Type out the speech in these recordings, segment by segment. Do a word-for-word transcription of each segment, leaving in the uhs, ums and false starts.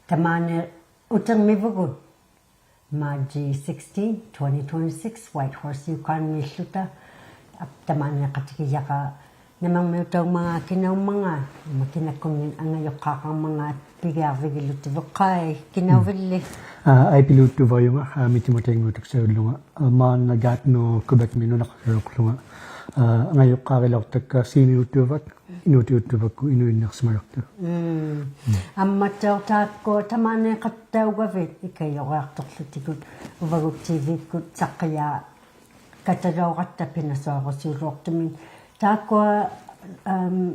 ᑕᒫᓂ ᐅᑎᕐᒥᕗᒍᑦ, March sixteen, twenty twenty-six, Whitehorse, Yukon-ᒦᓪᓗᑕ. ᑕᒫᓃᖃᑎᒋᔭᕋ ᓇᒥᒥᐅᑕᐅᖕᒪᖔᑦ ᑭᓇᐅᖕᒪᖔᑦ, ᒪ ᑭᓇᒃᑯᓐᓂᒃ ᐊᖓᔪᖅᑳᖃᕐᒪᖔᑦ ᐱᒋᐊᕐᕕᒋᓗᑎᕗᑦ ᖃᐃ, ᑭᓇᐅᕕᓪᓕ? ᐋ, ᐊᐃᐱᓕᐅᒃᑐᕙᔪᖓ, ᐋ, ᒥᑎᒪᑕᐃᙳᑕᒃᓴᐅᓪᓗᖓ. ᐋ, ᒫᓐᓇ Gatineau, Quebec-ᒥ ᓄᓇᖃᕋᓗᐊᕐᓗᖓ. ᐋ, ᐊᖓᔪᖅᑳᕆᓚᐅᖅᑕᒃᑲ ᓰᒥᐅᒃᑐᕙᒃ, ᐃᓅᑎᐅᒃᑐᕙᒃᑯ, ᐃᓄᐃᓐᓇᖅᓯᒪᓕᖅᑐᖅ. ᒻᒻ. ᐊᒻᒪᑦᑕᐅᖅ ᑖᒃᑯᐊ ᑕᒫᓃᖃᑦᑕᐅᒐᕕᑦ ᐃᑲᔪᕆᐊᖅᑐᕐᓗᑎᒍᑦ, ᐅᕙᒍᑦ T V-ᒃᑯᑦ ᓴᖅᑭᔮ- ᑲᑕᓚᐅᕋᑦᑕ ᐱᓇᓱᐊᕈᓯᐅᓚᐅᖅᑐᒥᒃ. ᑖᒃᑯᐊ, ᐊᒻ,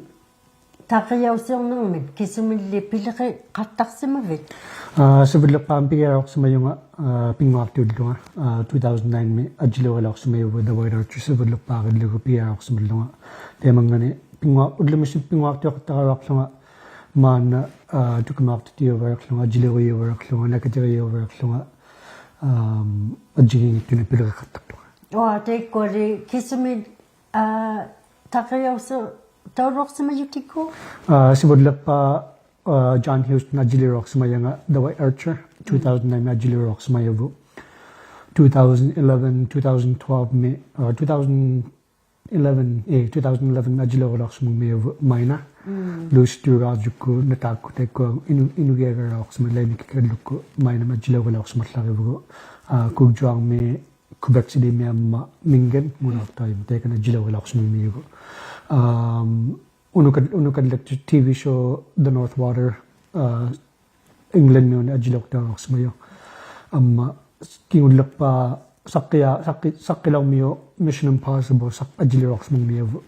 ᑕᕐᕆᔭᐅᓯᐅᕐᓂᕐᒥᒃ ᑭᓱᒥᓪᓕ ᐱᓕᕆᖃᑦᑕᖅᓯᒪᕕᑦ? ᐋ, ᓯᕗᓪᓕᖅᐹᒥ ᐱᒋᐊᓚᐅᖅᓯᒪᔪᖓ, ᐋ, ᐱᙳᐊᖅᑎᐅᓪᓗᖓ, ᐋ, two thousand nine-ᒥ ᐊᔾᔨᓕᐅᕆᓚᐅᖅᓯᒪᔪᒍᑦ The White Archer ᓯᕗᓪᓕᖅᐹᕆᓪᓗᒍ ᐱᒋᐊᓚᐅᖅᓯᒪᓪᓗᖓ. ᑕᐃᒪᙵᓂᑦ ᐱᙳᐊ-, ᐅᓪᓗᒥ ᓯ-, ᐱᙳᐊᖅᑎᐅᖃᑦᑕᕋᓗᐊᕐᓗᖓ ᒫᓐᓇ, ᐋ, ᑐᑭᒧᐊᖅᑎᑦᑎᔨᐅᕙᓕᕐᓗᖓ, ᐊᔾᔨᓕᐅᕆᔨᐅᕙᓕᕐᓗᖓ, ᓇᑲᑎᒋᔨᐅᕙᓕᕐᓗᖓ, ᐊᒻ, ᐊᔾᔨᒌᙱᑦᑐᓂᒃ ᐱᓕᕆᖃᑦᑕᖅᑐᖓ. ᐅᐊ, ᑕᐃᒃᑯᐊᓕ ᑭᓱᒥᒃ, ᐋ, ᑕᕐᕆᔭᐅᓯᐅᖅᑕᐅᓚᐅᖅᓯᒪᔪᑎᒃᑯ? ᐋ, ᓯᕗᓪᓕᖅᐹᖅ, ᐋ, John Houston ᐊᔾᔨᓕᐅᓚᐅᖅᓯᒪᔭᖓ The White Archer, two thousand nine-ᒥ ᐊᔾᔨᓕᐅᓚᐅᖅᓯᒪᔭᕗᑦ. Two thousand eleven, two thousand twelve-ᒥ, ᐋ, two thousand eleven, ᐄ, two thousand eleven ᐊᔾᔨᓕᐅᕆᓚᐅᖅᓯᒪᖕᒥᔪᒍᑦ Maina. ᒻᒻ. ᓘᓯ ᑐᕌᔪᒃᑯ ᓇᑖᒃᑯ ᑕᐃᒃᑯᐊ ᐃᓄ-, ᐃᓄᒋᐊᒐᓚᐅᖅᓯᒪᓕ ᐃᓂᑭᑲᓪᓗᒃᑯ Maina-ᒦᑦ ᐊᔾᔨᓕᐅᕆᓚᐅᖅᓯᒪᓪᓚᕆᕗᒍᑦ. ᐋ, ᑰᒃᔪᐊᕐᒥ Quebec City-ᒥ ᐊᒻᒪ Mingan ᒧᓇᖅᑕᐃᒻ ᑕᐃᑲᓂ ᐊᔾᔨᓕᐅᕆᓚᐅᖅᓯᒪᖕᒥᔪᒍᑦ. ᐊᒻ, ᐅᓄᑲᓪ-, ᐅᓄᑲᓪᓚᒃᑐᑦ T V show The North Water, ᐋ, England-ᒥᐅᓂ ᐊᔾᔨᓕᐅᖅᑕᐅᓚᐅᖅᓯᒪᔪᖅ. ᐊᒻᒪ ᑭᖑᓪᓕᖅᐹᖅ ᓴᖅᑭᔮ-, ᓴᖅᑭ-, ᓴᖅᑭᓚᐅᕐᒥᔪᖅ Mission Impossible ᓴᖅ-, ᐊᔾᔨᓕᐅᓚᐅᖅᓯᒪᖕᒥᔭᕗᑦ,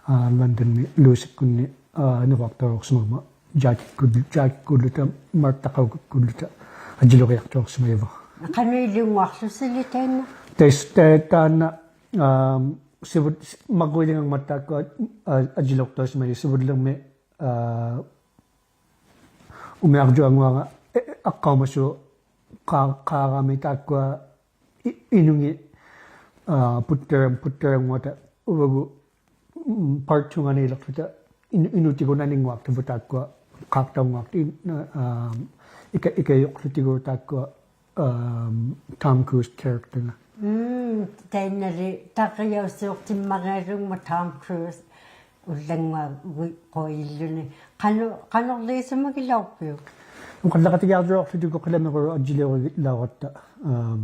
ᐋ, London-ᒥ ᓘᓯᒃᑯᓐᓂ, ᐋ, ᓂᕈᐊᖅᑕᐅᓚᐅᖅᓯᒪᒐᒪ ᔮᑭᒃᑯᓪ-, ᔮᑭᒃᑯᓪᓗᑕ ᒫᑦᑕᖃᐅᒃᑯᓪᓗᑕ ᐊᔾᔨᓕᐅᕆᐊᖅᑐᓚᐅᖅᓯᒪᔭᕗᑦ. ᖃᓄᐃᓕᐅᙳᐊᖅᖢᓯᓕ ᑕᐃᓐᓇ? ᑕᐃᔅ-, ᑕ-, ᑖᓐᓇ, ᐋᒻ, ᓯᕗᑦ-, ᒪᕐᕈᐃᓕᖓᖕᒪᑦ ᑖᒃᑯᐊ, ᐋ, ᐊᔾᔨᓕᐅᖅᑕᐅᓯᒪᔪᖅ ᓯᕗᓪᓕᕐᒥ, ᐋ, ᐅᒥᐊᕐᔪᐊᙳᐊᖓ, ᐄ, ᐊᖅᑲᐅᒪᓲᖅ ᖄ-, ᖄᕋᒥ ᑖᒃᑯᐊ ᐃ-, ᐃᓄᖏᑦ, ᐋ, ᐳᑦᑕᕋᒻ-, ᐳᑦᑕᕋᙳᐊᑕ ᐅᕙᒍᑦ, ᒻ, part two-ᖓᓃᓕᖅᖢᑕ ᐃᓄ-, ᐃᓄᒃᑎᒍᑦ ᓇᓂᙳᐊᖅᑎᕗᑦ ᑖᒃᑯᐊ ᖄᖅᑕᐅᙳᐊᖅᑐᑦ ᐃᓐ-, ᐋ, ᐃᑲ-, ᐃᑲᔪᖅᖢᑎᒍ ᑖᒃᑯᐊ, ᐋ, Tom Cruise character-ᖓ. ᒻ, ᑕᐃᓐᓇᓕ ᑕᕐᕆᔭᐅᓯᐅᖅᑎᒻᒪᕆᐊᓘᖕᒪᑦ Tom Cruise ᐅᓪᓚᙳᐊᕈᐃᓪᓗᓂ. ᖃᓄ-, ᖃᓄᕐᓕ ᐃᓱᒪᒋᓚᐅᖅᐱᐅᒃ? ᐅᖃᓪᓚᖃᑎᒋᐊᕐᔪᓚᐅᖅᖢᑎᒍ ᕿᓚᒥᑯᓗᒃ ᐊᔾᔨᓕᐅᕆᓚᐅᕋᑦᑕ, ᐊᒻ,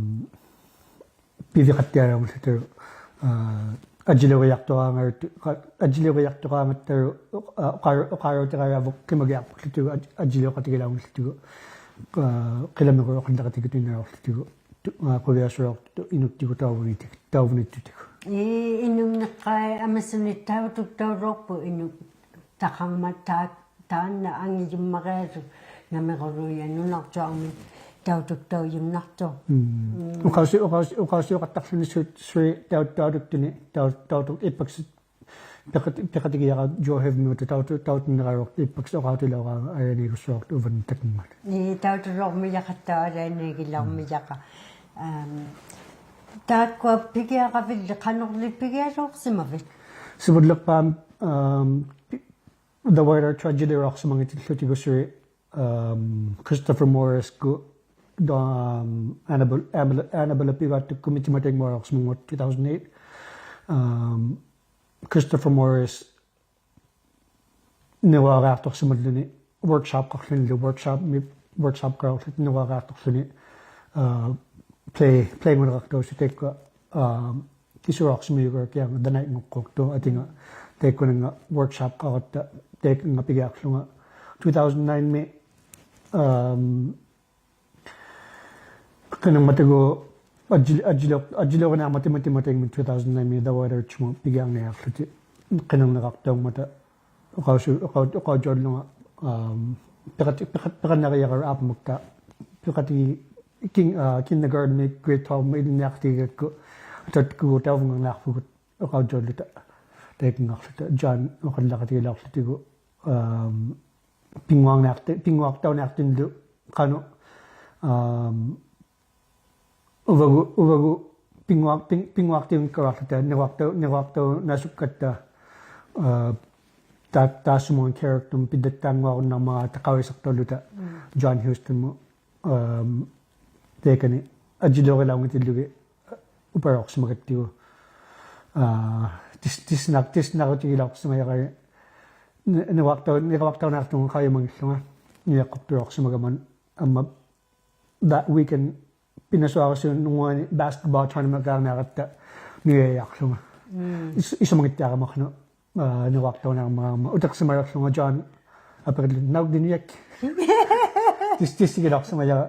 ᐱᕕᖃᑦᑎᐊᓚᐅᙱᓪᓗᑎᒍ, ᐋ, ᐊᔾᔨᓕᐅᕆᐊᖅᑐᕌᖓᓗ-, ᖃ-, ᐊᔾᔨᓕᐅᕆᐊᖅᑐᕌᖓᑦᑕᓗ, ᐋ, ᐅᖄ-, ᐅᖄᓚᐅᑎᕋᔭᕗᑦ ᕿᒪᒋᐊᖅᐸᒃᖢᑎᒍ ᐊᔾ-, ᐊᔾᔨᓕᐅᖃᑎᒋᓚᐅᙱᓪᓗᑎᒍ, ᐋ, ᕿᓚᒥᑯᓗᒃ ᐅᖃᓪᓚᖃᑎᒋᑐᐃᓐᓇᓚᐅᖅᖢᑎᒍ, ᑐ-, ᐋ, ᖁᕕᐊᓱᓚᐅᖅᑐᖅ ᐃᓄᒃᑎᒍᑦ ᑕᐅᕗᓃᑎ-, ᑕᐅᕗᓃᑦᑐᑎᒍ. ᐄ, ᐃᓄᖕᓂᖅᑲᐃ ᐊᒥᓱᓂᒃ ᑕᐅᑐᒃᑕᐅᓚᐅᖅᐳᑦ ᐃᓄᒃ ᑕᖃᕐᒪᑦ ᑖ-, ᑖᓐᓇ ᐊᖏᔪᒻᒪᕆᐊᓗᒃ ᓇᒥᕈᓘᔭᖅ ᓄᓇᕐᔪᐊᕐᒥ ᑕᐅᑐᒃᑕᐅᔪᓐᓇᖅᑐᖅ. ᒻ. ᒻ. ᐅᖃᐅᓯ-, ᐅᖃᐅᓯ-, ᐅᖃᐅᓯᐅᖃᑦᑕᖅᖢᓂ ᓱ-, ᓱᓕ ᑕᐅ-, ᑕᐅᑐᒃᑐᓂ, ᑕᐅ-, ᑕᐅᑐᒃ ᐃᑉᐸᒃᓴ ᐱᖃᑎ-, ᐱᖃᑎᒋᔭᕋ Joe Heavy-ᒥᐅᑕ ᑕᐅᑐ-, ᑕᐅᑐᓐᓂᕋᓗᐊᖅ ᐃᑉᐸᒃᓴ ᐅᖃᐅᑎᓚᐅᕋ ᐊᓕᐊᓇᐃᒍᓱᓗᐊᖅᑐ ᐅᕙᓐ ᑕᑯᖕᒪᑦ. ᐄ, ᑕᐅᑐᓚᐅᕐᒥᔭᖃᑦᑕᖅ ᐊᓕᐊᓇᐃᒋᓚᐅᕐᒥᔭᕋ. ᒻ. ᐊᒻ, ᑖᒃᑯᐊ ᐱᒋᐊᕋᕕᓪᓕ ᖃᓄᕐᓕ ᐱᒋᐊᓚᐅᖅᓯᒪᕕᑦ? ᓯᕗᓪᓕᖅᐹᒻ, ᐊᒻ, ᐱ-, The White Archer ᐊᔾᔨᓕᐅᓚᐅᖅᓯᒪᙱᑎᓪᓗᑎᒍ ᓱᓕ, ᐊᒻ, Christopher Morris-ᑯᑦ, ᐊᒻ, Annabel, Annabel, Annabel ᐱᒍᐊᖅᑐᒃᑯᑦ ᒥᑦᑎᒪᑕᖕᒧᐊᓚᐅᖅᓯᒪᙳᐊᑦ two thousand eight. ᐊᒻ, Christopher Morris ᓂᕈᐊᕆᐊᖅᑐᖅᓯᒪᓪᓗᓂ workshop-ᖃᖅᖢᓂᓗ workshop-ᒥ, workshop-ᖃᕋᖅᖢᓂ ᓂᕈᐊᕆᐊᖅᑐᖅᖢᓂ, ᐋ, play, play-ᖑᓂᕋᖅᑕᐅᓲᖅ ᑕᐃᒃᑯᐊ, ᐋ, ᑭᓱᓚᐅᖅᓯᒪᔪᒐ ᑭᐊ The Night-ᖑᖅᑰᖅᑐᖅ ᐊᑎᖓ ᑕᐃᒃᑯᓂᖓ workshop-ᖃᕋᑦᑕ ᑕᐃᒃᑯᓂᖓ ᐱᒋᐊᖅᖢᖓ two thousand nine-ᒥ, ᐊᒻ, ᕿᓂᕐᒪᑕᒎᖅ ᐊᔾᔨᓕ-, ᐊᔾᔨᓕᐅ-, ᐊᔾᔨᓕᐅᕆᓂᐊᕐᒪᑦ ᒥᑦᑎᒪᑕᖕᒥ two thousand nine-ᒥ The White Archer-ᒧᑦ ᐱᒋᐊᕐᓂᐊᖅᖢᑎᒍ ᕿᓂᕐᓂᕋᖅᑕᐅᖕᒪᑕ ᐅᖃᐅᓯ-, ᐅᖃᐅ-, ᐅᖃᐅᔾᔭᐅᓪᓗᖓ, ᐊᒻ, ᐱᖃᑎ-, ᐱᖃ-, ᐱᖃᓐᓇᕆᔭᕋ ᐋᐱᒧᒃᑖ ᐱᖃᑎ kin-, ᐋ, kindergarten-ᒥ grade twelve-ᒧᑦ ᐃᓕᓐᓂᐊᖅᑎᒋᒐᒃᑯ ᑕᐅᑐᒃᑯᒍ ᑕᐅᕗᖓᓐᓂᐊᖅᐳᒍᑦ ᐅᖃᐅᔾᔭᐅᓪᓗᑕ ᑕᐃᑯᙵᖅᖢᑕ John ᐅᖃᓪᓚᖃᑎᒋᓚᐅᖅᖢᑎᒍ, ᐊᒻ, ᐱᙳᐊᕐᓂᐊᖅᑎ-, ᐱᙳᐊᖅᑕᐅᓂᐊᖅᑎᓪᓗ ᖃᓄᖅ, ᐊᒻ, ᐅᕙᒍᑦ, ᐅᕙᒍᑦ ᐱᙳᐊᖅ-, ᐱᓐ-, ᐱᙳᐊᖅᑎᐅᙱᒃᑲᓗᐊᖅᖢᑕ ᓂᕈᐊᖅᑕᐅ-, ᓂᕈᐊᖅᑕᐅᓇᓱᒃᑲᑦᑕ, ᐋ, ᑖ-, ᑖᔅᓱᒧᖓ character-ᒧᑦ ᐱᑦᑎᐊᙳᐊᕈᓐᓇᕐᒪᖔᑕ ᖃᐅᔨᓴᖅᑕᐅᓪᓗᑕ. ᒻ. John Houston-mut, um, taikani ajjiliurilaunngitillugit upalauqsimagattigu. Uh, tis-, tisnak-, tisnarutigilauqsimajaqarin ni-, niruaqtau-, niruaqtaunaqtunga qaujimangillunga nujaqqurtulauqsimagama amma that weekend pinasuarusiunnguani basketball tournament-ikaarniaratta nujajaqłunga. Mm. Is-, isumangittiarama qanoq, uh, niruaqtaunarmagama utiqsimaliqłunga John apirillu naugni nujakki. Tis-, tissigilauqsimajara,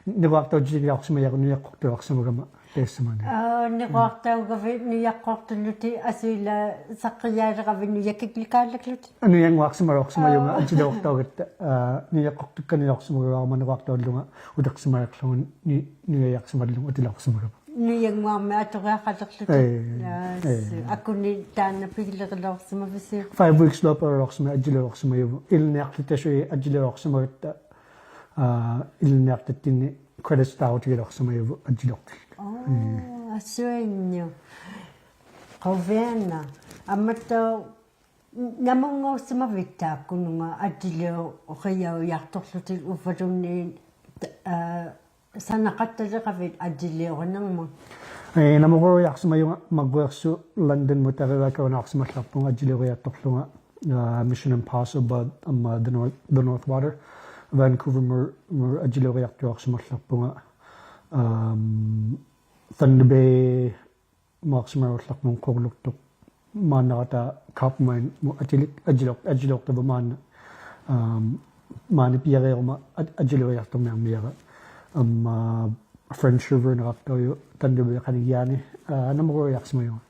niruaqtautigigiaqsimajara nujaqqurtulauqsimagama. Taissamani. Aa, niruaqtaugavit nujaqqurtullutit asuila saqqijailigavit nujakiklikaalaklutit. Nujannguaqsimalauqsimajunga ajjiliuqtaugatta, aa, nujaqqurtukkaniluaqsimagama niruaqtaullunga utiqsimaliqłunga ni-, nujajaqsimallunga utilauqsimagama. Nujannguarmit aturiaqaliqłutit. Ei, aa, ei. Akuni taanna pigiligilauqsimavisiuk? Five weeks luapalauqsimajunga ajjiliuqsimajunga. Ilinniaqłutasuit ajjiliuqsimagatta, aa, ilinniaqtattinni credits-taarutigiluaqsimajunga ajjiliuqtut. Oo, asuinniu. Quviana. Ammattauq namunngauqsimavit taakkununga ajjiliurijaujartuqłutit uvvaluunniit, aa, sanaqattaliqavit ajjiliurinirmut? Ei, namugurujaqsimajunga Marguersu London-mut tarivakiunaqsimallarpunga ajjiliurijaqtuqłunga, aa, Mission Impossible, amma The North, The North Water, Vancouver-mut, mut ajjiliurijaqtuqsimallarpunga, um, Thunder Bay-mut aqsimarullaqpunga qurluktuq. Maannaratta Coppermine-mut atilik, ajjiliuq, ajjiliuqtavut maanna. Um, maani piariiruma aj-, ajjiliurijaqturniarmijara. Amma French River-niraqtaujuq Thunder Bay qanigiaani, aa, namugurujaqsimajunga.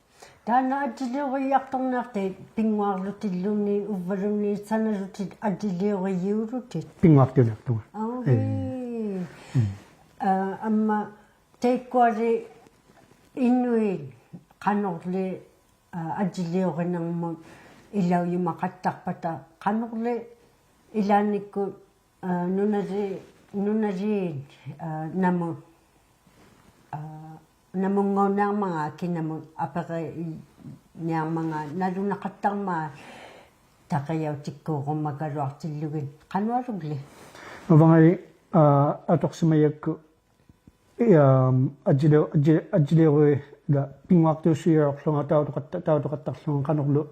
Taanna ajjiliurijaqturniaqtit pinnguaqłutilluunniit uvvaluunniit sanalutit ajjiliurijiulutit? Pinnguaqtiuniaqtunga. Aa, ei. Mm. Aa, amma taikkuali inuit qanurli, aa, ajjiliurinirmut ilaujumaqattaqpata qanurli ilaannikkut, aa, nunali-, nunaliit, aa, namut, aa, namunngaunaarmangaat kinamut apiriniarmangaat nalunaqattarmaat taqijautikkuurumagaluaqtillugit qanualugli? Uvangali, aa, atuqsimajakku, ii, um, ajjiliu-, ajji-, ajjiliurijat pinnguaqtiusiujaluaqłunga tautuqatta-, tautuqattaqłunga qanurlu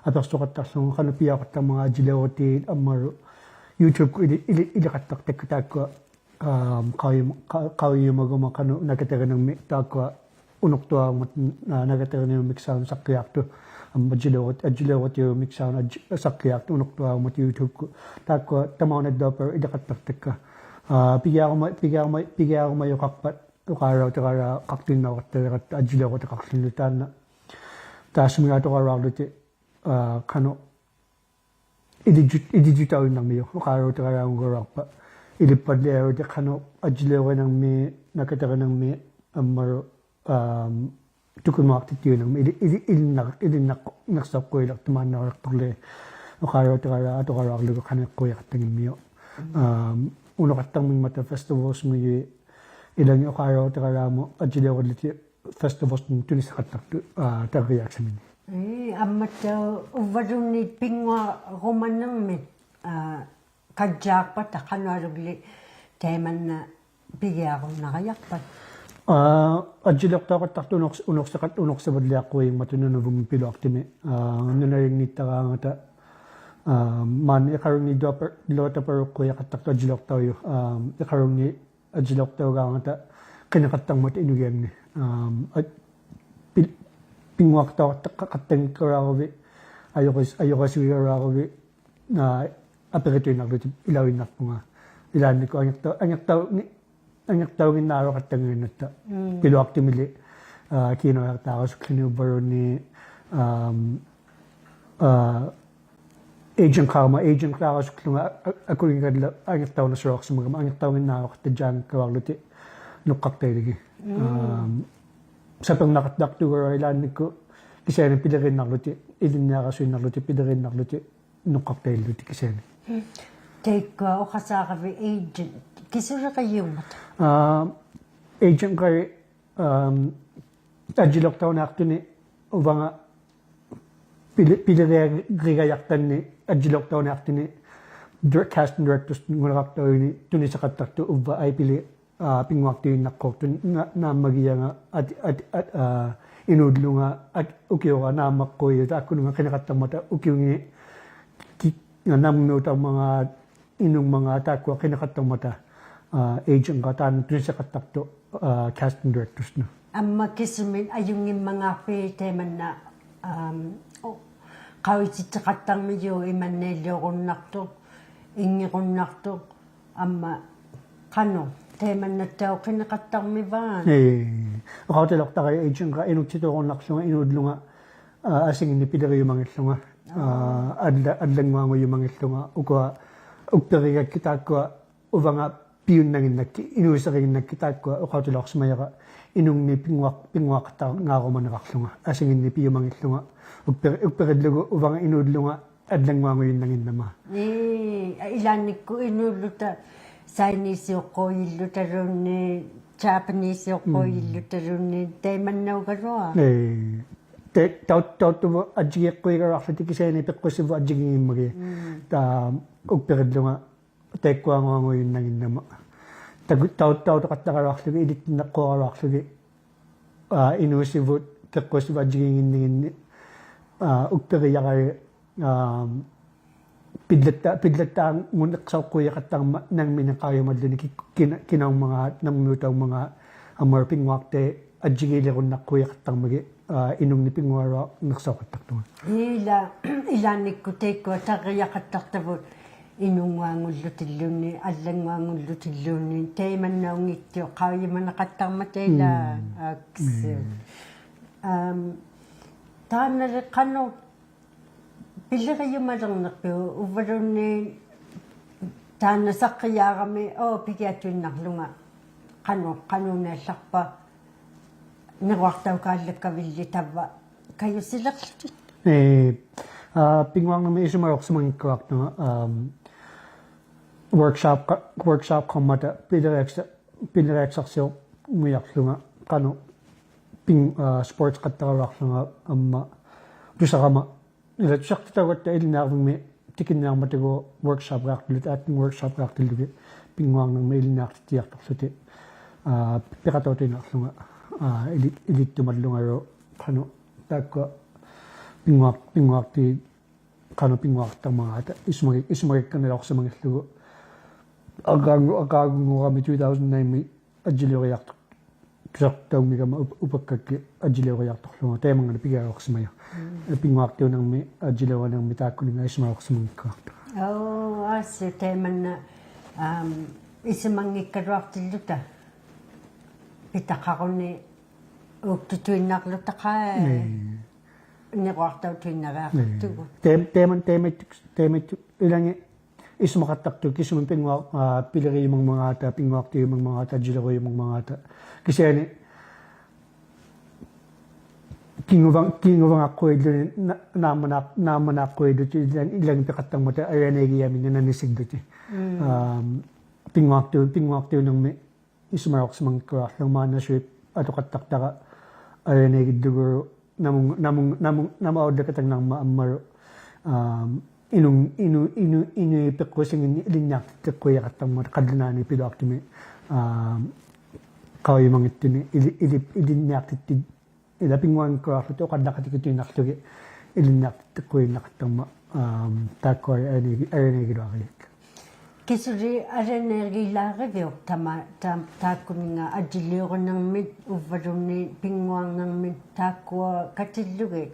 apiqsuqattaqłunga qanuq pijauqattarmangaat ajjiliuritiit ammalu YouTube-kut ili-, ili-, iliqattaqtakka taakkua, um, qaujum-, qa-, qaujumaguma qanuq nakatirinirmi taakkua unuqtuarummat, aa, nakatirinirmi miksaun saqqiaqtut, amma ajjiliurit-, ajjiliuritiit miksaun aj-, saqqiaqtut unuqtuarummat YouTube-kut. Taakkua tamaunadduapalu iliqattaqtakka. Aa, pigiaruma-, pigiaruma-, pigiarumajuqaqpat uqaalautigalaa qaqtinnaurattaligatta ajjiliurutiqaqłuni taanna. Taassuminnga atugaluarlutik, aa, qanuq ilijut-, ilijutauinnarmijuq, uqaalautigalaa ungaluaqpa. Ilippallialutik qanuq ajjiliurinirmi, nakatirinirmi, ammalu, um, tukimuaqtittiuinirmi, ili-, ili-, ilinnar-, ilinnaq-, niqsaqquiliqtumaannarliqturli, uqaalautigalaa atugaluarlugu qaniqquijaqattanngimmijuq. Um, unuqattarmingmata festivals-mijuit, ilangit uqaalautigalaammut ajjiliurillutik festivals-mut tunissaqattaqtut, aa, tarrijaaksamini. Ii, ammattauq uvvaluunniit pinnguarumanirmit, aa, kajjaaqpata qanualugli taimanna pigiarunnariaqpat? Aa, ajjiliuqtauqattaqtut unuqs-, unuqsiqat-, unuqsivalliaqquujingmata Nunavummi piluaqtumi, aa, nunalingniittaraangata, aa, maani Iqalungniit luatapa-, luatapaluqquujaqattaqtut ajjiliuqtaujuq, aa, Iqalungniit ajjiliuqtaugaangata qiniqattarmata inugianni. Um, a-, pi-, pinnguaqtauqattaqattanngikkaluaruvit, ajuris-, ajurisugigaluaruvit, aa, apirituinnarlutik ilauinnarpunga. Ilaannikkut angiqtau-, angiqtau-, angiqtauginnaaluqattannguinnatta. Mm. Piluaqtumili, aa, kiinuiaqtaarasukłuni uvvaluunniit, um, aa, agent-qaama, agent-taarasukłunga a-, a-, akuligallu angiqtaunasuuqsimagama, angiqtauginnaaluqattajaanngikkaluarlutik nuqqaqtailigi. Mm. Um, sapirnaqattaqtugaluaq ilaannikkut kisiani piliriinnarlutik, ilinniarasuinnarlutik, piliriinnarlutik, nuqqaqtaillutik kisiani. Mm. Taikkua uqasaaravit agent, kisuliqijiummata? Aa, agent-qali, um, ajjiliuqtauniaqtuni uvanga pili-, piliriarigajaqtanni ajjiliuqtauniaqtuni dir-, casting directors-ᖑᓂᕋᖅᑕᐅᔪᓂ ᑐᓂᓯᖃᑦᑕᖅᑐᖅ ᐅᕝᕙ ᐊᐃᐱᓕ, ᐋ, ᐱᙳᐊᖅᑎᐅᔪᓐᓇᖅᑰᖅᑐᖅ ᓇ-, ᓇᒻᒪᒋᔭᖓ ᐊᑦ-, ᐊᑦ-, ᐊᑦ-, ᐋ, ᐃᓅᓪᓗᖓ ᐊᑦ-, ᐅᑭᐅᕋ ᓈᒻᒪᖅᑰᔨᔪᖅ ᑖᒃᑯᓄᖓ ᕿᓂᖃᑦᑕᕐᒪᑕ ᐅᑭᐅᖏᑦ ᑭ-, ᓇᒻᒥᐅᑕᐅᒻᒪᖔᑦ ᐃᓄᖕᒪᖔᑦ ᑖᒃᑯᐊ ᕿᓂᖃᑦᑕᕐᒪᑕ, ᐋ, agent-ᖑᐊᑦ ᑖᓐᓇ ᑐᓂᓯᖃᑦᑕᖅᑐᖅ, ᐋ, casting directors-ᓄᑦ. ᐊᒻᒪ ᑭᓱᒥᒃ ᐊᔪᙱᒻᒪᖔᖅᐱᑦ ᑕᐃᒪᓐᓇ, ᐋᒻ, ᐆ, ᖃᐅᔨᑎᑦᑎᖃᑦᑕᕐᒥᔪᖅ ᐃᒪᓐᓇᐃᓕᐅᕈᓐᓇᖅᑐᖅ, ᐃᙱᕈᓐᓇᖅᑐᖅ, ᐊᒻᒪ ᖃᓄᖅ ᑕᐃᒪᓐᓇᑦᑕᐅᖅ ᕿᓂᖃᑦᑕᕐᒥᕚᑦ? ᐄ, ᐅᖃᐅᑎᓚᐅᖅᑕᕋ agent-ᖑᕋ ᐃᓄᒃᑎᑑᕈᓐᓇᖅᖢᖓ ᐃᓅᓪᓗᖓ, ᐋ, ᐊᓯᖏᓐᓂᒃ ᐱᓕᕆᔪᒪᙱᖦᖢᖓ, ᐋ, ᐊᓪᓚ-, ᐊᓪᓚᙳᐊᖑᔪᒪᙱᖦᖢᖓ, ᐅᑯᐊ ᐅᒃᐱᕆᒐᒃᑭᑦ ᑖᒃᑯᐊ ᐅᕙᖓ ᐱᔪᓐᓇᖏᓐᓇᒃᑭᑦ, ᐃᓅᓯᕆᖏᓐᓇᒃᑭᑦ ᑖᒃᑯᐊ ᐅᖃᐅᑎᓚᐅᖅᓯᒪᔭᕋ, ᐃᓄᖕᓂᒃ ᐱᙳᐊᖅ-, ᐱᙳᐊᖃᑦᑕᕐᖔᕈᒪᓂᕋᖅᖢᖓ, ᐊᓯᖏᓐᓂᒃ ᐱᔪᒪᙱᖦᖢᖓ, ᐅᒃᐱᕆ-, ᐅᒃᐱᕆᓪᓗᒍ ᐅᕙᖓ ᐃᓅᓪᓗᖓ ᐊᓪᓚᙳᐊᖑᔪᓐᓇᖏᓐᓇᒪ. ᐄ, ᐊ, ᐃᓛᓐᓂᒃᑯᑦ ᐃᓅᓪᓗᑕ Chinese-ᐅᖅᑰᔨᓪᓗᑕᓘᓐᓃᑦ, Japanese-ᐅᖅᑰᔨᓪᓗᑕᓘᓐᓃᑦ, ᒻᒻ. ᑕᐃᒪᓐᓇᐅᒐᓗᐊᖅ. ᐄ, ᑕ-, ᑕᐅ-, ᑕᐅᑦᑐᕗᑦ ᐊᔾᔨᒌᖅᑰᔨᒐᓗᐊᖅᖢᑎᒃ ᑭᓯᐊᓂ ᐱᖅᑯᓯᕗᑦ ᐊᔾᔨᒋᙱᒻᒪᒋᑦ. ᒻᒻ. ᑕ-, ᐅᒃᐱᕆᓪᓗᖓ ᑕᐃᒃᑯᐊᙳᐊᖑᔪᓐᓇᖏᓐᓇᒪ. ᑕᑯ-, ᑕᐅ-, ᑕᐅᑐᖃᑦᑕᕋᓗᐊᖅᖢᒋᑦ, ᐃᓕᑦᑎᓐᓇᖅᑰᕋᓗᐊᖅᖢᒋᑦ, ᐋ, ᐃᓅᓯᕗᑦ, ᐱᖅᑯᓯᕗᑦ ᐊᔾᔨᒌᖏᓐᓂᖏᓐᓂᒃ, ᐋ, ᐅᒃᐱᕆᔭᕋᓕ, ᐋ, ᐱᓪᓚᑦᑖ-, ᐱᓪᓚᑦᑖᖑᓂᖅᓴᐅᖅᑰᔨᖃᑦᑕᕐᒪᑦ ᓇᖕᒥᓂᖅ ᖃᐅᔨᒪᓪᓗᓂ ᑭ-, ᑭᓇ-, ᑭᓇᐅᒻᒪᖔᑦ, ᓇᒻᒥᐅᑕᐅᒻᒪᖔᑦ, ᐊᒻᒪᓗ ᐱᙳᐊᖅᑎ ᐊᔾᔨᒌᓕᕈᓐᓇᖅᑰᔨᖃᑦᑕᕐᒪᒋᑦ, ᐋ, ᐃᓄᖕᓂᒃ ᐱᙳᐊᕈᓐᓇᖅᓴᐅᖃᑦᑕᖅᑐᖓ. ᐃᓛ-, ᐃᓛᓐᓂᒃᑯᑦ ᑕᐃᒃᑯᐊ ᑕᕐᕆᔭᖃᑦᑕᖅᑕᕗᑦ ᐃᓄᙳᐊᖑᓪᓗᑎᓪᓘᓐᓃᑦ, ᐊᓪᓚᙳᐊᖑᓪᓗᑎᓪᓘᓐᓃᑦ, ᑕᐃᒪᓐᓇᐅᙱᑦᑐᖅ ᖃᐅᔨᒪᓇᖃᑦᑕᕐᒪᑕ ᐃᓛ, ᒻᒻ. ᐋᒃᓯ. ᒻᒻ. ᐋᒻ, ᑖᓐᓇᓕ ᖃᓄᖅ ᐱᓕᕆᔪᒪᓕᕐᓂᖅᐱᐅᒃ, ᐅᕝᕙᓘᓐᓃᑦ ᑖᓐᓇ ᓴᖅᑭᔮᕋᒥ, ᐆ, ᐱᒋᐊᑐᐃᓐᓇᕐᓗᖓ. ᖃᓄᖅ, ᖃᓄᖅ ᓈᓚᖅᐸ, ᓂᕈᐊᖅᑕᐅᑳᓪᓚᒃᑲᕕᓪᓕ ᑕᕝᕙ ᑲᔪᓯᓕᕐᓗᑎᑦ. ᐄ, ᐋ, ᐱᙳᐊᕐᓂᕐᒥᒃ ᐃᓱᒪᓚᐅᖅᓯᒪᙱᒃᑲᓗᐊᖅᑐᖓ, ᐋᒻ, workshop ᖃ-, workshop-ᖃᕐᒪᑕ ᐱᓕᕆᐊᒃᓴ-, ᐱᓕᕆᐊᒃᓴᖅᓯᐅᒻᒥᔭᖅᖢᖓ, ᖃᓄᖅ ᐱᓐ-, ᐋ, sports-ᖃᑦᑕᕋᓗᐊᖅᖢᖓ ᐊᒻᒪ ᑐᓴᕋᒪ. ᐃᓛ ᑐᓴᖅᑎᑕᐅᒐᑦᑕ ᐃᓕᓐᓂᐊᕐᕕᖕᒥ ᑎᑭᓐᓂᐊᕐᒪᑕᒎᖅ workshop-ᖃᖅᑎᓪᓗᑎᑦ, acting workshop-ᖃᖅᑎᓪᓗᒋᑦ, ᐱᙳᐊᕐᓂᕐᒥᒃ ᐃᓕᓐᓂᐊᖅᑎᑦᑎᔭᖅᑐᖅᖢᑎᒃ, ᐋ, ᐱᖃᑕᐅᑐᐃᓐᓇᕐᓗᖓ, ᐋ, ᐃᓕ-, ᐃᓕᑦᑐᒪᓪᓗᖓᓗ ᖃᓄᖅ ᑖᒃᑯᐊ ᐱᙳᐊᖅ-, ᐱᙳᐊᖅᑎ ᖃᓄᖅ ᐱᙳᐊᖅᑕᕐᒪᖔᑕ ᐃᓱᒪᒋ-, ᐃᓱᒪᒋᒃᑲᓐᓂᓚᐅᖅᓯᒪᙱᓪᓗᒍ. ᐊᕐᕌᒍ-, ᐊᕐᕌᒍᙳᕋᒥ two thousand nine-ᒥ ᐊᔾᔨᓕᐅᕆᔭᖅᑐᖅ-, ᑐᓴᖅᑕᐅᒻᒥᒐᒪ ᐅᑉ-, ᐅᐸᒃᑲᒃᑭᑦ ᐊᔾᔨᓕᐅᕆᔭᖅᑐᖅᖢᖓ ᑕᐃᒪᙵᓂᑦ ᐱᒋᐊᓚᐅᖅᓯᒪᔪᖅ. ᒻᒻ. ᐱᙳᐊᖅᑎᐅᓂᕐᒥᒃ ᐊᔾᔨᓕᐅᕆᓂᕐᒥᒃ ᑖᒃᑯᓂᖓ ᐃᓱᒪᓚᐅᖅᓯᒪᙱᒃᑲᓗᐊᖅᑐᖓ. ᐆ, ᐊᓱ ᑕᐃᒪᓐᓇ, ᐋᒻ, ᐃᓱᒪᙱᒃᑲᓗᐊᖅᑎᓪᓗᑕ. ᐱᑕᖃᕈᓂ ᐆᒃᑐᑐᐃᓐᓇᕐᓗᑕᖃᐃ. ᐄ. ᓂᕈᐊᖅᑕᐅᑐᐃᓐᓇᕆᐊᖅᑐᒍᑦ. ᐄ. ᑕᐃᒻ-, ᑕᐃᒪᓐ-, ᑕᐃᒪᐃᑦ-, ᑕᐃᒪᐃᑦ-, ᐃᓚᖏᑦ ᐃᓱᒪᖃᑦᑕᖅᑐᑦ ᑭᓱᒥᒃ ᐱᙳᐊ-, ᐋ, ᐱᓕᕆᔪᒪᖕᒪᖔᑕ, ᐱᙳᐊᖅᑎᐅᔪᒪᖕᒪᖔᑕ, ᐊᔾᔨᓕᐅᕆᔪᒪᖕᒪᖔᑕ. ᑭᓯᐊᓂ ᑭᖑᕙᖓ-, ᑭᖑᕙᖓᖅᑰᔨᓪᓗᓂ ᓇ-, ᓈᒻᒪᓈ-, ᓈᒻᒪᓈᖅᑰᔨᓪᓗᑎᒃ ᐃᓚᖕ-, ᐃᓚᖏᑦ ᐱᖃᑦᑕᕐᒪᑕ ᐊᓕᐊᓇᐃᒋᔭᒥᓂᒃ ᓇᓂᓯᒡᓗᑎᒃ. ᒻᒻ. ᐋᒻ, ᐱᙳᐊᖅᑎᐅ-, ᐱᙳᐊᖅᑎᐅᓂᕐᒥᒃ ᐃᓱᒪᓚᐅᖅᓯᒪᙱᒃᑲᓗᐊᖅᖢᖓ ᒫᓐᓇᓱᐃᑉ ᐊᑐᖃᑦᑕᖅᑕᕋ ᐊᓕᐊᓇᐃᒋᓪᓗᒍ ᓇᒧᙵ-, ᓇᒧᙵ-, ᓇᒧᙵ-, ᓇᒧᙵ ᐊᐅᓪᓚᑲᑕᖕᓇᕐᒪᑦ ᐊᒻᒪᓗ, ᐋᒻ, ᐃᓄᖕ-, ᐃᓄ-, ᐃᓄ-, ᐃᓄᐃᑦ ᐱᖅᑯᓯᖏᓐᓂᒃ ᐃᓕᓐᓂᐊᖅᑎᑦᑎᖅᑰᔨᖃᑦᑕᕐᒪᑕ ᖃᓪᓗᓈᓂ ᐱᓗᐊᖅᑐᒥᒃ, ᐋᒻ, ᖃᐅᔨᒪᙱᑦᑐᓂᒃ ᐃᓕ-, ᐃᓕ-, ᐃᓕᓐᓂᐊᖅᑎᑦᑎ-, ᐃᓛ ᐱᙳᐊᙱᒃᑲᓗᐊᖅᖢᑎᒃ ᐅᖃᓪᓚᖃᑎᒋᑐᐃᓐᓇᕐᓗᒋᑦ ᐃᓕᓐᓂᐊᖅᑎᑦᑎᖅᑰᔨᓐᓇᖃᑦᑕᕐᒪᑦ, ᐋᒻ, ᑖᒃᑯᐊ ᐊᓕᐊᓇᐃᒋ-, ᐊᓕᐊᓇᐃᒋᓗᐊᕆᓚᒃᑲ. ᑭᓱᓕ ᐊᓕᐊᓇᐃᒋᓚᕆᕕᐅᒃ ᑕᒪ-, ᑕ-, ᑖᒃᑯᓂᖓ ᐊᔾᔨᓕᐅᕆᓂᕐᒥᑦ ᐅᕝᕙᓘᓐᓃᑦ ᐱᙳᐊᕐᓂᕐᒥᑦ ᑖᒃᑯᐊ ᑲᑎᓪᓗᒋᑦ?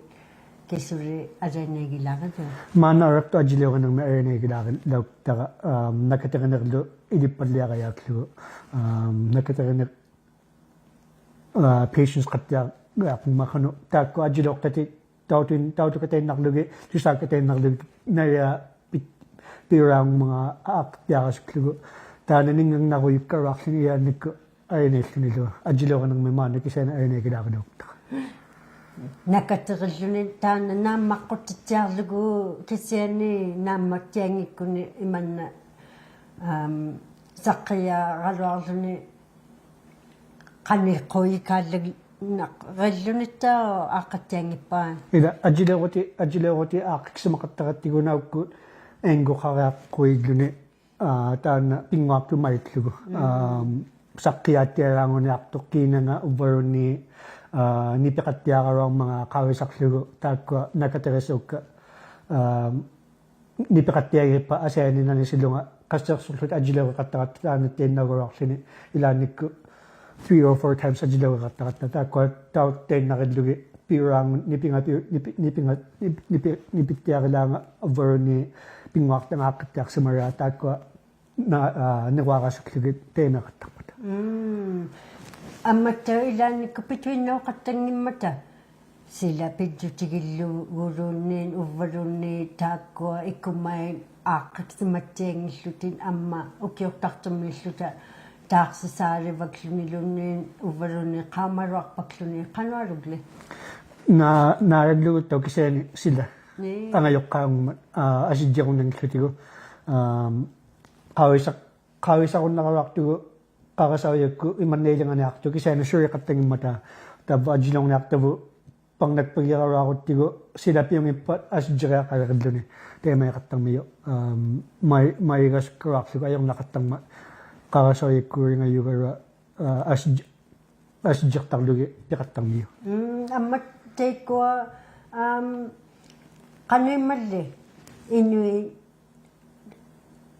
ᑭᓱᓕ ᐊᓕᐊᓇᐃᒋᓚᕆᕕᐅᒃ? ᒫᓐᓇ ᐊᕐᕋᖅᑐᖅ ᐊᔾᔨᓕᐅᕆᓂᕐᒥᒃ ᐊᓕᐊᓇᐃᒋᓚᕆ-, ᓚᐅᒃᑕᕋ, ᐋᒻ, ᓇᑲᑎᕆᓂᕐᓗ ᐃᓕᑉᐸᓪᓕᐊᕋᔭᒃᖢᒍ, ᐋᒻ, ᓇᑲᑎᕆᓂᖅ-, ᐋ, patience-ᖃᑦᑎᐊᕐᒪᖔᖅ ᖃᓄᖅ ᑖᒃᑯᐊ ᐊᔾᔨᓕᐅᖅᑕᑎᒃ ᑕᐅᑐᐃᓐ-, ᑕᐅᑐᑲᑕᐃᓐᓇᕐᓗᒋᑦ, ᑐᓵᑲᑕᐃᓐᓇᕐᓗᒋᑦ, ᓇᓪᓕᐊ ᐱ-, ᐱᐅᓛᖑᒻᒪᖔᑦ ᐋᖅᑭᒃᐱᐊᕋᓱᒃᖢᒍ. ᑖᓐᓇ ᓂᙵᖕᓇᕈᔪᒃᑲᓗᐊᖅᖢᓂ ᐃᓛᓐᓂᒃᑯᑦ ᐊᓕᐊᓇᐃᓪᓗᓂᓗ. ᐊᔾᔨᓕᐅᕆᓂᕐᒥᒃ ᒫᓐᓇ ᑭᓯᐊᓂ ᐊᓕᐊᓇᐃᒋᓚᕆᓚᐅᒃᑕᕋ. ᓇᑲᑎᕆᓪᓗᓂ ᑖᓐᓇ ᓈᒻᒪᖅᑯᑎᑦᑎᐊᕐᓗᒍ ᑭᓯᐊᓂ ᓈᒻᒪᑦᑎᐊᙱᒃᑯᓂ ᐃᒪᓐᓇ, ᐋᒻ, ᓴᖅᑭᔮᕋᓗᐊᕐᓗᓂ ᖃᓂᖅᑰᔨᑳᓪᓚᓐᓇᕆᓪᓗᓂᑦᑕᐅᖅ ᐋᖅᑭᑦᑎᐊᙱᑉᐸᑦ. ᐃᓛ ᐊᔾᔨᓕᐅᕈᑎ, ᐊᔾᔨᓕᐅᕈᑎ ᐋᖅᑭᒃᓯᒪᖃᑦᑕᕋᑦᑎᒍ ᓇᐅᒃᑯᑦ angle-qariaqquilluni, aa, taanna pinnguaqtumaillugu. Mm. Am, saqqijaattialaanguniaqtuq kiinanga uvvaluunniit, aa, nipiqattiaraluarmanga qauisaqługu taakkua nakatirisuukka, am, nipiqattiagippa asiani nanisilunga qassiqsurlutik ajjiliuriqattaratta taannattainnaugaluaqłuni ilaannikkut three or four times ajjiliuriqattaratta taakkua tautainnarillugit piuraangut nipinga piu-, nipi-, nipinga, nip-, nipi-, nipittiarilaanga uvvaluunniit pinnguaqtangaaqqittiaqsimalaat taakkua na-, aa, niruarasukługit taimaiqattarmata. Mm. Ammattauq ilaannikkut pituinnauqattanngimmata. Sila pijjutigilluguluunniit uvvaluunniit taakkua ikumait aaqqisimattianngillutik amma ukiuqtaqtummiilluta taaqsisaalivakluniluunniit uvvaluunniit qaamaluaqpakluni qanualugli. Naa-, naalagluguttauq kisiani sila. Nii. Angajuqqaangummat, aa, asijjirunnanngillutigu. Am, qauisaq-, qauisarunnaraluaqtugu qarasaujakkut imanna ilinganiaqtuq kisiani suliqattanngimmata tavva ajjiliurniaqtavut parnakpagiraluaquttigu sila piunngippat asijjiriaqalirilluni taimaiqattarmijuq, am, mai-, maigasukkaluaqługu ajurnaqattarmat qarasaujakkuulingajugaluaq, aa, asij-, asijjiqtarlugit piqattarmijuq. Mm, amma taikkua, am, qanuimmalli inuit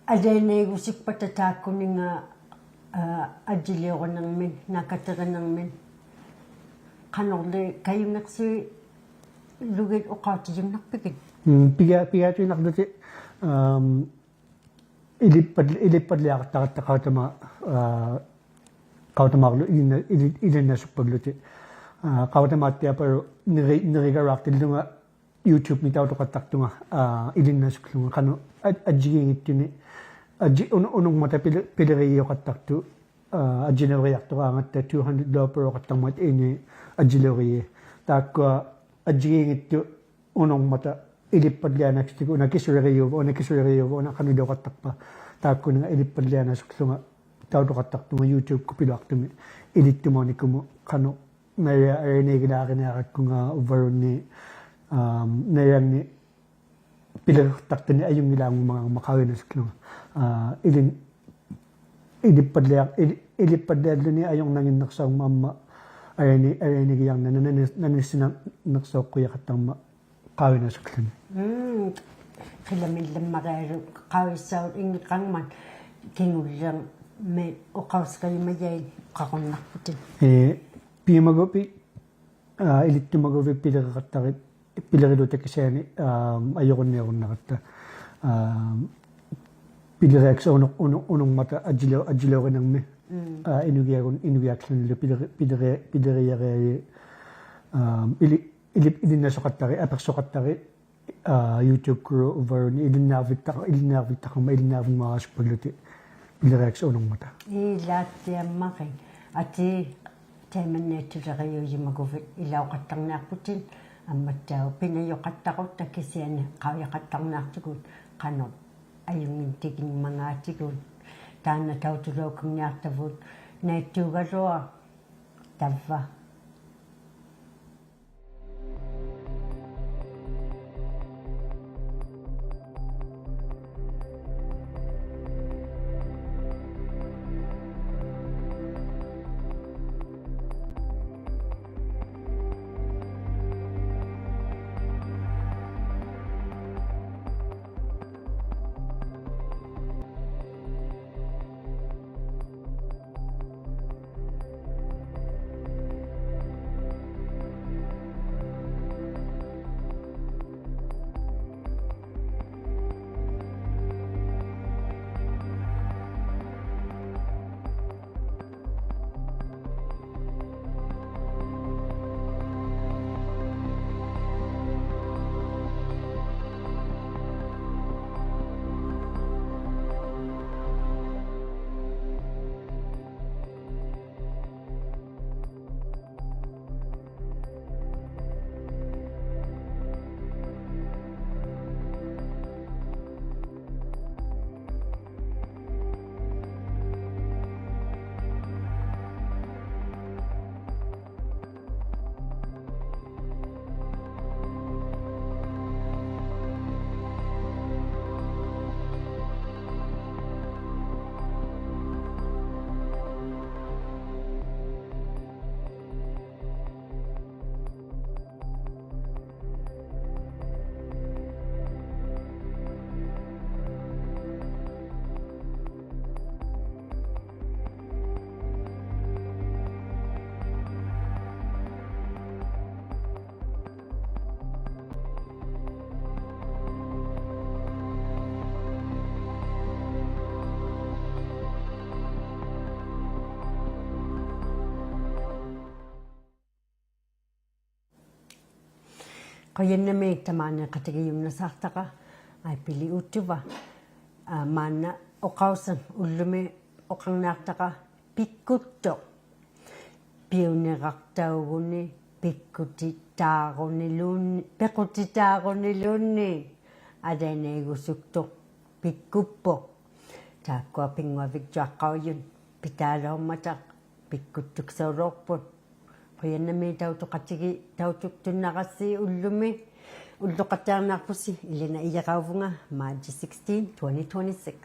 alianaigusukpata taakkuninga, aa, ajjiliurinirmik, nakatirinirmik, qanurli kajunniqsuilugit uqautijunnaqpigit? Mm, piga-, pigaatiginnaqłutik, am, ilippat-, ilippalliaqattaratta qautama, aa, qautamaarlu ilinna-, ili-, ilinnasukpaglutik. Aa, qautamaattiapaluk niri-, nirigaluaqtillunga YouTube-mi tautuqattaqtunga, aa, ilinnasukłunga qanuq aj-, ajjigiinngittunik, ajji-, unu-, unurmata pili-, pilirigiuqattaqtut, aa, ajjiliurijaqturaangatta two hundred dollars-uqattarmat inuit ajjiliurijii. Taakkua ajjigiinngittut unurmata ilippallianasuktigu una kisulirijuuvuq, una kisulirijuuvuq, una qaniliuqattaqpa. Taakkuninga ilippallianasukłunga tautuqattaqtunga YouTube-kut piluaqtumi ilittumaunikumut qanuq nalia alianaigilaariniarakkunga uvvaluunniit, am, nalianni piliriqattaqtani ajunngilaangumangaarmat qaujinasukłunga. Aa, ilin-, ilippallia-, ili-, ilippallialluni ajurnannginniqsaurmat amma aliani-, alianigijarnani nanis-, nanissinanniqsauqqujaqattarmat qaujinasukłuni. Mm, qilamillimmarialuk qaujisaut inngiqangmat kingulliqmi uqausiqajumajait qaqunnaqputit. Ee, piumagupi, aa, ilittumaguvit piliriqattarit, piliriluta kisiani, aa, ajurunniarunnaratta. Aa, piliriaksut unu-, unu-, unurmata ajjiliu-, ajjiliurinirmi. Mm. Aa, inugiagun, inugiaqłunilu piliri-, piliri-, pilirijariaji, aa, ili-, ili-, ilinnasuqattari, apiqsuqattari, aa, YouTube-kulu uvvaluunniit ilinniarvitta-, ilinniarvittaqarmat ilinniarvinnguarasukpaglutik piliriaksut unurmata. Ilaattiammarit. Atii, taimanna tuliriujumaguvit ilauqattarniaqputit, ammattauq pinajuqattaqutta kisiani qaujaqattarniaqtugut qanuq ajunngittigimangaatigut. Taanna tautulaukunniaqtavut naittuugaluaq tavva. Qujannamiik tamaani qatigijunnasaqtaqa, Aipili Uttuva. Aa, maanna uqausiq ullumi uqarniaqtaqa pikkuttuq. Piuniraqtauguni pikkutitaaruniluunniit, piqutitaaruniluunniit alianaigusuktuq pikkuppuq. Taakkua pinnguavigjuaqqaujut pitaalaummata pikkuttuksaulauqput. Qujannamiik tautuqatigi-, tautuktunnarassi ullumi. Ulluqattiarniaqpusi, Elena Ijarauvunga, March sixteen, twenty twenty-six.